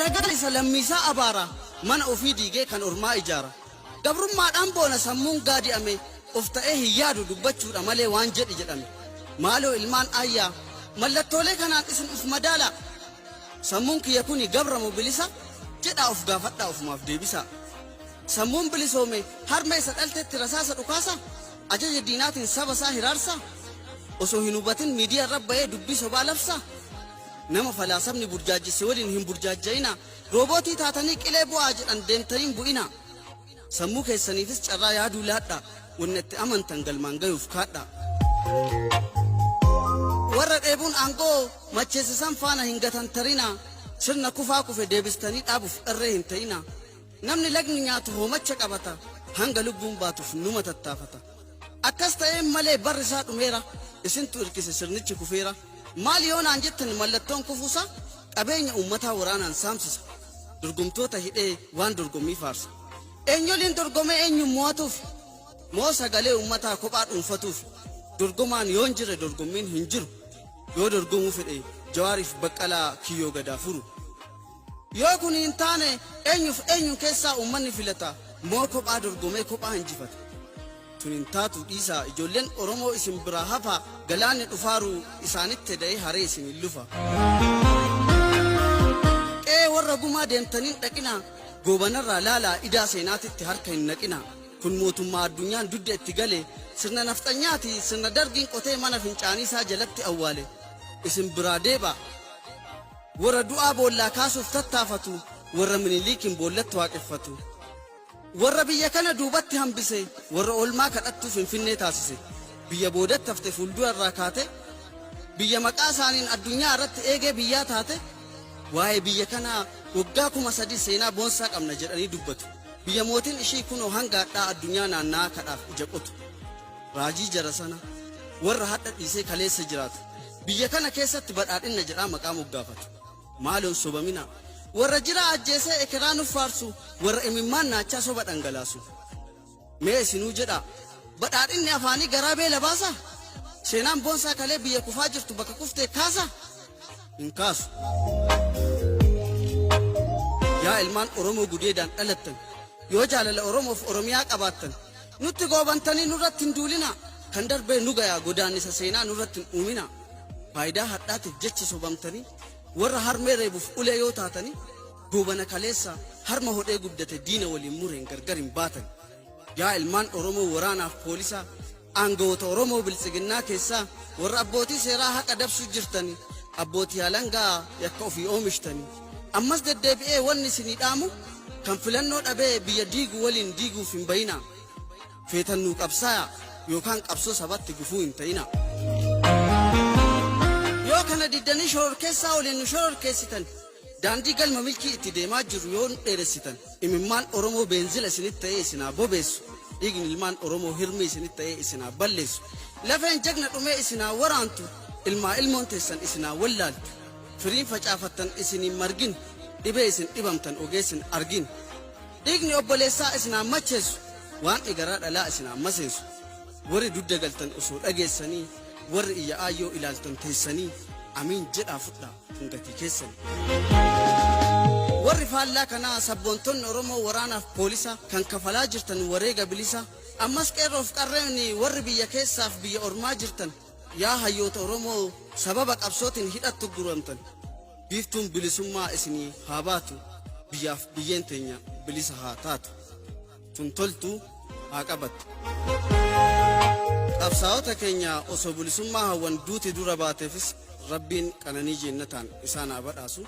Alagaan isa lammiisaa abaara, mana ofii diigee kan ormaa ijaara. Gabrummaadhaan boona sammuun gaadi'ame, of ta'ee hin yaadu dubbachuudha malee waan jedhi jedhame. Maaloo ilmaan aayyaa, mallattoolee kanaan isin uf madaalaa. Sammuun kiyya kuni gabra moo bilisa? Jedhaa of gaafadhaa ofumaaf deebisaa. Sammuun bilisoome harmee isa dhaltetti rasaasa dhukaasa? Ajaja diinaatiin saba isaa hiraarsaa? Osoo hin hubatin miidiyaa irra bahee dubbii sobaa labsaa? Nama falaasamni burjaajjesse waliin hin burjaajja'inaa. Roobootii taatanii qilee bu'aa jedhan deemtanii hin bu'inaa. Sammuu keessaniifis carraa yaaduu laadhaa. Wanna itti amantan galmaan gayuuf kaadhaa. Warra dheebuun aangoo macheesse san faana hin gatantarinaa. Sirna kufaa kufe deebistanii dhaabuuf irree hin ta'inaa. Namni lagni nyaatu hoomacha qabata. Hanga lubbuun baatuuf numa tattaafata. Akkas ta'een malee barri isaa dhumeera. Isintu irkise sirnichi kufeera. Maal yoo naan jettan mallattoon kufuusaa qabeenya uummataa waraanaan saamsisa. Dorgomtoota hidhee waan dorgommii faarsa. Eenyoliin dorgomee eenyuun mo'atuuf? Moo sagalee uummataa kophaa dhuunfatuuf? Dorgomaan yoo hin jirre dorgommiin hin jiru. Yoo dorgomuu fedhe Jawaariif Baqqalaa kiyyoo gadaa furu. Yoo kun hin taane eenyuuf eenyuun keessaa uummanni filata? Moo kophaa dorgomee kophaa injifata? Tun hin taatu dhiisaa ijoolleen Oromoo isin biraa hafaa galaanni dhufaaru isaanitti eda'ee haree isin hin lufa. Qe'ee warra gumaa deemtanii hin dhaqinaa goobanarraa laalaa idaa seenaatitti harka hin naqinaa. Kun mootummaa addunyaan dugda itti gale sirna nafxanyaati sirna dargiin qotee mana fincaaniisaa jalatti awwaale. Isin biraa deebaa. Warra du'aa boollaa kaasuuf tattaafatu warra Miniliikiin boollatti waaqeffatu. Warra biyya kana duubatti hambise, warra oolmaa kadhattuu Finfinnee taasise. Biyya boodatti hafte fuuldura irraa kaate, biyya maqaa isaaniin addunyaa irratti eegee biyyaa taate, waa'ee biyya kanaa waggaa 3000 seenaa boonsaa qabna jedhanii dubbatu. Biyya mootiin ishii kunoo hanga hadhaa addunyaa naanna'aa kadhaaf ija qotu. Raajii jara sana, warra hadha dhiisee kaleessa jiraatu. Biyya kana keessatti badhaadhinna jedhaa maqaa moggaafatu. Maaloo hin sobaminaa. Warra jiraa ajjeesee ekeraa nuf faarsu, warra imimmaan naachaa soba dhangalaasu. Mee isinuu jedhaa, badhaadhinni afaanii garaa beela baasaa? Seenaan boonsaa kalee biyya kufaa jirtu bakka kuftee kaasaa? Hin kaasu. Yaa ilmaan Oromoo gudeedaan dhalattan, yoo jaalala Oromoof Oromiyaa qabaattan, nutti goobantanii nurratti hin duulinaa, kan darbee nu gayaa godaannisa seenaa nurratti hin uuminaa. Faayidaa hadhaatiif jecha sobamtanii warra harmee reebuuf ulee yoo taatanii Goobana kaleessa harma hodhee guddate diina waliin mureen gargar hin baatani. Yaa ilmaan Oromoo waraanaaf poolisaa, aangawoota Oromoo biltsiginnaa keessaa warra abbootii seeraa haqa dabsuu jirtani, abbootii alangaa yakka ofii oomishtani. Ammas deddeebi'ee wanni isinii dhaamu kan filannoo dhabee biyya diigu waliin diiguuf hin bayinaa. Feetan nuu qabsaayaa yookaan qabsoo sabatti gufuu hin ta'inaa. Yoo kana diddanii shororkeessaa waliin nu shororkeessitan, daandii galma milkii itti deemaa jirru yoo nu dheeressitan, imimmaan Oromoo beenzila isinitti ta'ee isin haa bobeessu, dhiigni ilmaan Oromoo hirmii isinitti ta'ee isin haa balleessu, lafeen jagna dhumee isin haa waraantu, ilmaa ilmoon teessan isin haa wallaaltu, firiin facaafattan isin hin margin, dhibee isin dhibamtan ogeessi hin argin. Dhiigni obboleessaa isin haa macheessu, Waaqni garaa dhalaa isin haa maseensu. Warri dugda galtan osoo dhageessanii, warri iyya aayyoo ilaaltan teessanii, amiin jedhaa fudhaa kun gatii keessani. Warri faallaa kanaa sabboontonni Oromoo waraanaaf poolisa kan kafalaa jirtan wareega bilisa, ammas qeerroof qarreen warri biyya keessaaf biyya ormaa jirtan, yaa hayyoota Oromoo sababa qabsootiin hidhattu guramtan. Biiftuun bilisummaa isinii haa baatu, biyyaaf biyyeen teenya bilisa haa taatu. Tun toltu haa qabattu. Qabsaa'ota keenya osoo bilisummaa hawwan duuti dura baateefis Rabbiin qananii jeennataan isaan haa badhaasu,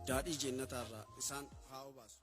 daadhii jeennataarraa isaan haa obaasu.